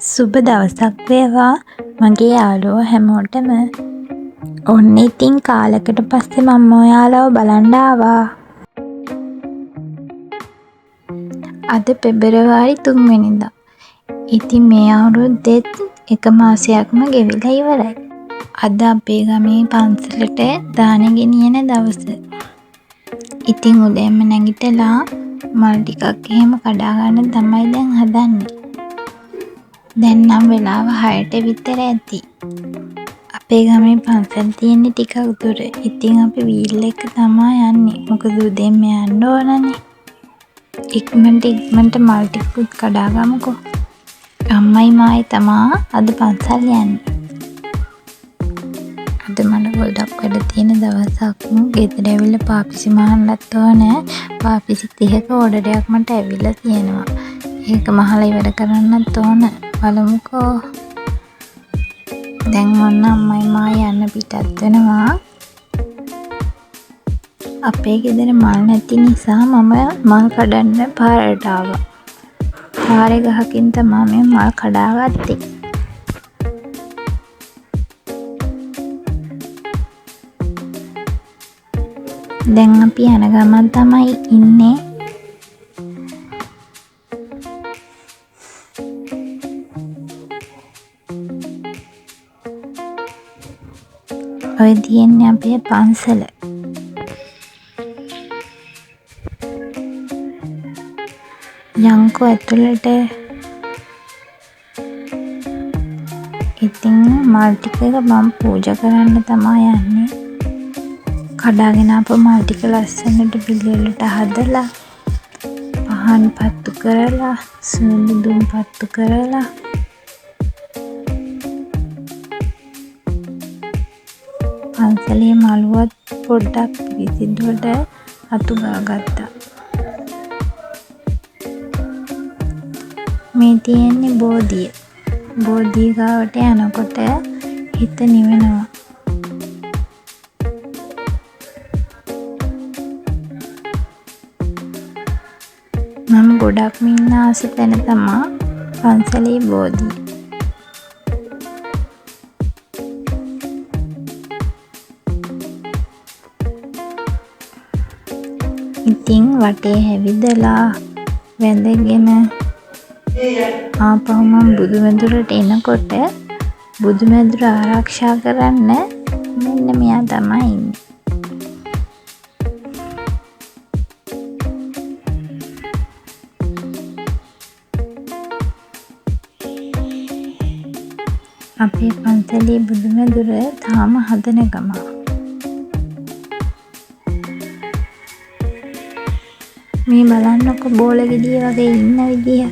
සුබ දවසක් වේවා මගේ යාළුවෝ හැමෝටම. ඔන්න ඉතින් කාලෙකට පස්සේ මම ඔයාලව බලන්න ආවා. අද පෙබරවාරි 3 වෙනිදා. ඉතින් මේ අවුරුද්දෙත් එක මාසයක්ම ගෙවිලා ඉවරයි. අද අපේ ගමේ පන්සලට දානෙ ගෙනියන දවස. ඉතින් උදේම නැගිටලා මල් ටිකක් එහෙම කඩා ගන්න තමයි දැන් හදන්නේ. දැන් නම් වෙලාව 6ට විතර ඇති. අපේ ගමේ පන්සල් තියෙන්නේ ටිකක් දුර. ඉතින් අපි වීල් එක තමා යන්නේ. මොකද උදේම යන්න ඕනනේ. ඉක්මනට ඉක්මනට මල් ටිකකුත් කඩා ගමුකෝ. අම්මයි මායි තමා අද පන්සල් යන්නේ. අද මට ගොඩක් වැඩ තියෙන දවසක්. ගෙදර ඇවිල්ලා පාපිසි මහන්නත් ඕන. පාපිසි 30ක ඕඩර් එකක් මට ඇවිල්ලා තියෙනවා. ඒක මහලා ඉවර කරන්නත් ඕන. බලමුකෝ. දැන් ඔන්න අම්මයි මායි යන්න පිටත් වෙනවා. අපේ ගෙදර මල් නැති නිසා මම මල් කඩන්න පාරට ආවා. පාරේ ගහකින් තමා මේ මල් කඩාගත්තේ. දැන් අපි යන ගමන් තමයි ඉන්නේ. ඔය තියෙන්නේ අපේ පන්සල. යංකෝ ඇතුළට. ඉතින් මල් ටික මම පූජා කරන්න තමා යන්නේ. කඩාගෙන ආපු මල් ටික ලස්සනට පිළිවෙලට හදලා පහන් පත්තු කරලා සුවඳ දුම් පත්තු කරලා පන්සලේ මළුවත් පොඩ්ඩක් පිරිසිදුවට අතු ගාගත්තා. මේ තියෙන්නේ බෝධිය. බෝධිය ගාවට යනකොට හිත නිවෙනවා. මම ගොඩක්ම ඉන්න ආස තැන තමා පන්සලේ බෝධිය. ඉතින් වටේ හැවිදලා වැඳගෙන ආපහු මම බුදුමැදුරට එනකොට බුදුමැදුර ආරක්ෂා කරන්න මෙන්න මෙයා තමයි ඉන්නේ. අපේ පන්සලේ බුදුමැදුර තාම හදන ගමන්. මේ බලන්නකො බෝල ගෙඩිය වගේ ඉන්න විදිය.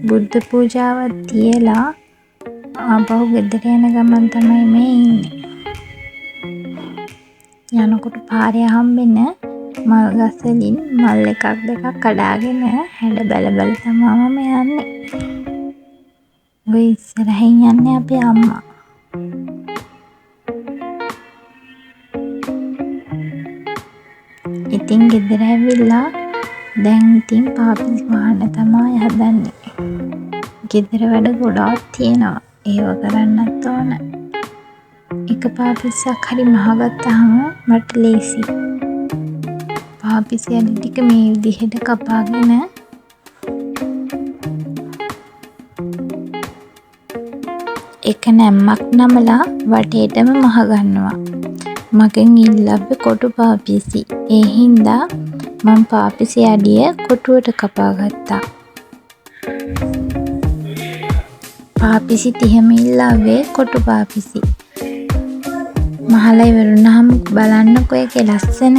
බුද්ධ පූජාවක් තියලා ආපහු ගෙදර යන ගමන් තමයි මේ ඉන්නේ. යනකොට පාරේ හම්බෙන මල් ගස් වලින් මල් එකක් දෙකක් කඩාගෙන හැඩ බල බල තමා මම යන්නේ. ඔය ඉස්සරහින් යන්නේ අපේ අම්මා. ඉතින් ගෙදර ඇවිල්ලා දැන් ඉතින් පාපිසි වහන්න තමයි හදන්නේ. ගෙදර වැඩ ගොඩාක් තියෙනවා. ඒව කරන්නත් ඕන. එක පාපිස්සක් හරි මහගත්තාම මට ලේසි. පාපිසි අඩි ටික මේ විදිහට කපාගෙන එක නැම්මක් නමලා වටේටම මහ ගන්නවා. මගෙන් ඉල්ලප්පේ කොටු පාපිසි. ඒ හින්දා මං පාපිසි අඩිය කොටුවට කපා ගත්තා. පාපිසි 30ම ඉල්ලව්වේ කොටු පාපිසි. මහලා ඉවර වුණාම බලන්නකෝ ඒකේ ලස්සන.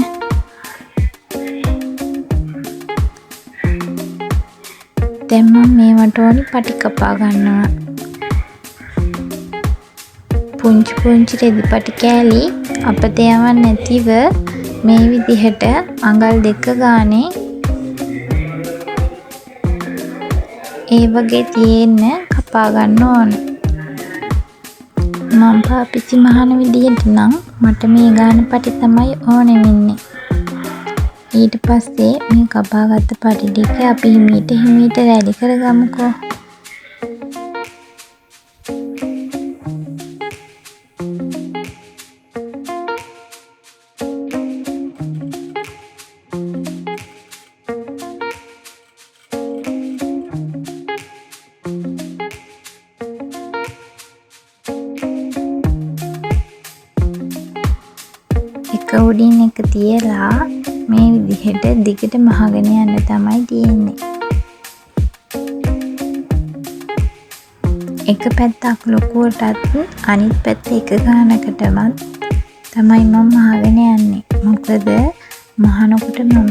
දැන් මම මේවට ඕනි පටි කපා ගන්නවා. පුංචි පුංචි රෙදි පටි කෑලි අපතේ යවන්න නැතිව මේ විදිහට අඟල් 2 ගානේ ඒ වගේ තියෙන්න කපා ගන්න ඕන. මම පාපිසි මහන විදිහට නම් මට මේ ගාන පටි තමයි ඕනෙ වෙන්නේ. ඊට පස්සේ මේ කපාගත්ත පටි ටික අපි හිමීට හිමීට රැලි කරගමුකෝ. එක උඩින් එක තියලා මේ විදිහට දිගට මහගෙන යන්න තමයි තියෙන්නේ. එක පැත්තක් ලොකුවටත් අනිත් පැත්ත එක ගානකටමත් තමයි මම මහගෙන යන්නේ. මොකද මහනකොට මම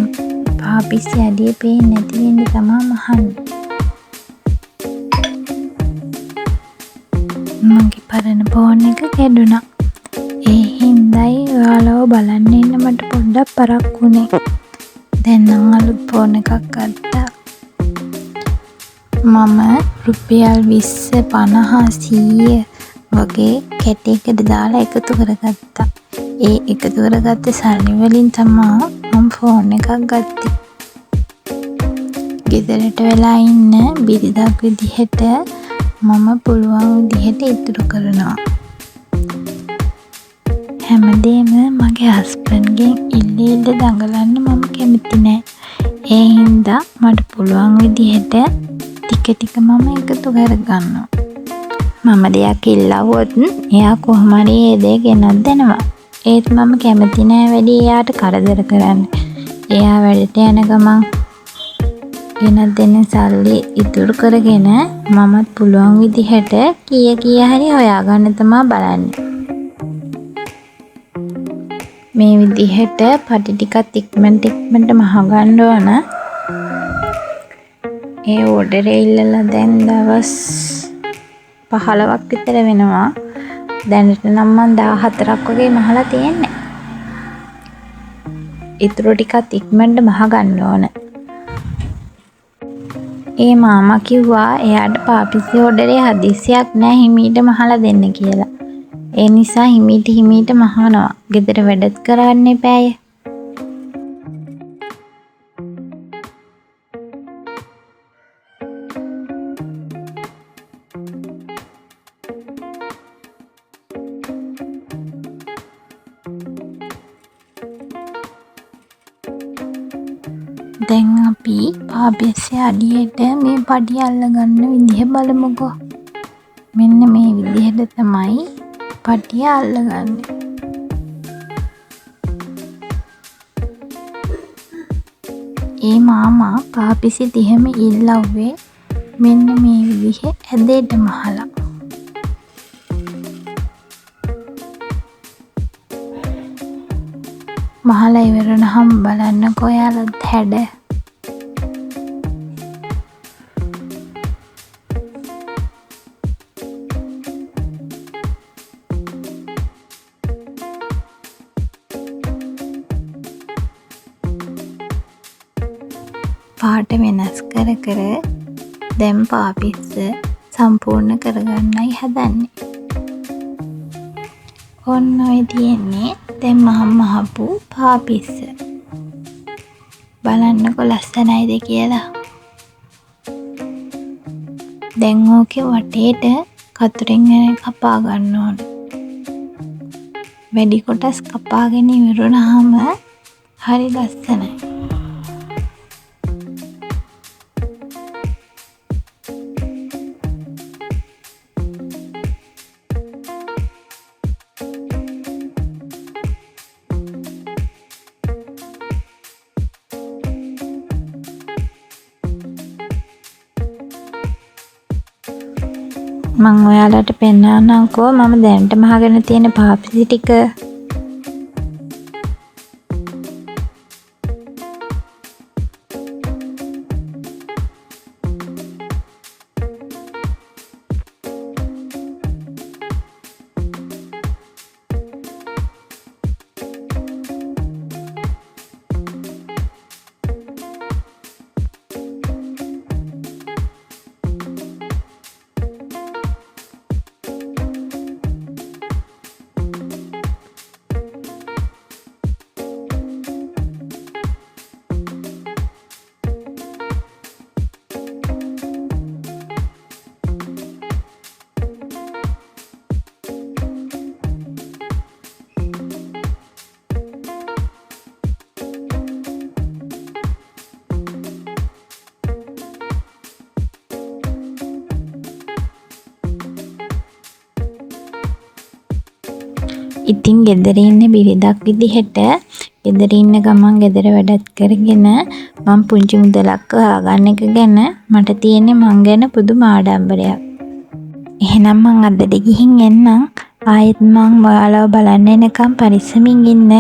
පාපිස්සි අඩිය පේන්නේ නැති වෙන්න තමා මහන්නේ. මගේ පරණ ෆෝන් එක කැඩුනා. ඒ හින්දායි ඔයාලව බලන්න එන්න මට පොඩ්ඩක් පරක්කු වුණේ. දැන් නම් අලුත් ෆෝන් එකක් ගත්තා. මම රුපියල් 20, 50, 100 වගේ කැටයකට දාලා එකතු කරගත්තා. ඒ එකතු කරගත්ත සල්ලි වලින් තමා මම ෆෝන් එකක් ගත්තේ. ගෙදරට වෙලා ඉන්න බිරිඳක් විදිහට මම පුළුවන් විදිහට ඉතුරු කරනවා. හැමදේම මගේ හස්බන්ඩ්ගෙන් ඉල්ල ඉල්ල දඟලන්න මම කැමති නෑ. ඒ හින්දා මට පුළුවන් විදිහට ටික ටික මම එකතු කරගන්නවා. මම දෙයක් ඉල්ලවුවොත් එයා කොහොම හරි ඒ දේ ගෙනත් දෙනවා. ඒත් මම කැමති නෑ වැඩි එයාට කරදර කරන්න. එයා වැඩට යන ගමන් ගෙනත් දෙන සල්ලි ඉතුරු කරගෙන මමත් පුළුවන් විදිහට කීය කීය හරි හොයාගන්න තමා බලන්නේ. මේ විදිහට පටි ටිකත් ඉක්මනට ඉක්මනට මහගන්න ඕන. ඒ ඕඩරේ ඉල්ලලා දැන් දවස් 15ක් විතර වෙනවා. දැනට නම් මං 14ක් වගේ මහලා තියෙන්නේ. ඉතුරු ටිකත් ඉක්මනට මහගන්න ඕන. ඒ මාමා කිව්වා එයාට පාපිසි ඕඩරේ හදිසියක් නෑ හිමීට මහලා දෙන්න කියලා. ඒ නිසා හිමීට හිමීට මහනවා. ගෙදර වැඩත් කරන්න එපාය. දැන් අපි පාපිස්සේ අඩියට මේ පඩි අල්ලගන්න විදිහ බලමුකෝ. මෙන්න මේ විදිහට තමයි පටිය අල්ලගන්නේ. ඒ මාමා පාපිසි තිහම ඉල්ලව්වේ මෙන්න මේ විදිහේ ඇදේට මහලා. මහලා ඉවර වුණාම බලන්නකෝ ඔයාලත් හැඩ. පාට වෙනස් කර කර දැන් පාපිස්ස සම්පූර්ණ කරගන්නයි හදන්නේ. ඔන්න ඔය තියෙන්නේ දැන් මහම් මහපු පාපිස්ස. බලන්නකො ලස්සනයිද කියලා. දැන් ඕකේ වටේට කතුරෙන් අරන් කපා ගන්න ඕන. වැඩි කොටස් කපාගෙන ඉවරුනහම හරි ලස්සනයි. මං ඔයාලට පෙන්නන්නම්කෝ මම දැනට මහගෙන තියෙන පාපිසි ටික. ඉතින් ගෙදර ඉන්න බිරිඳක් විදිහට ගෙදර ඉන්න ගමන් ගෙදර වැඩත් කරගෙන මං පුංචි මුදලක් හොයාගන්න එක ගැන මට තියෙන්නේ මං ගැන පුදුම ආඩම්බරයක්. එහෙනම් මං අදට ගිහින් එන්නම්. ආයෙත් මං ඔයාලව බලන්න එනකම් පරිස්සමින් ඉන්න.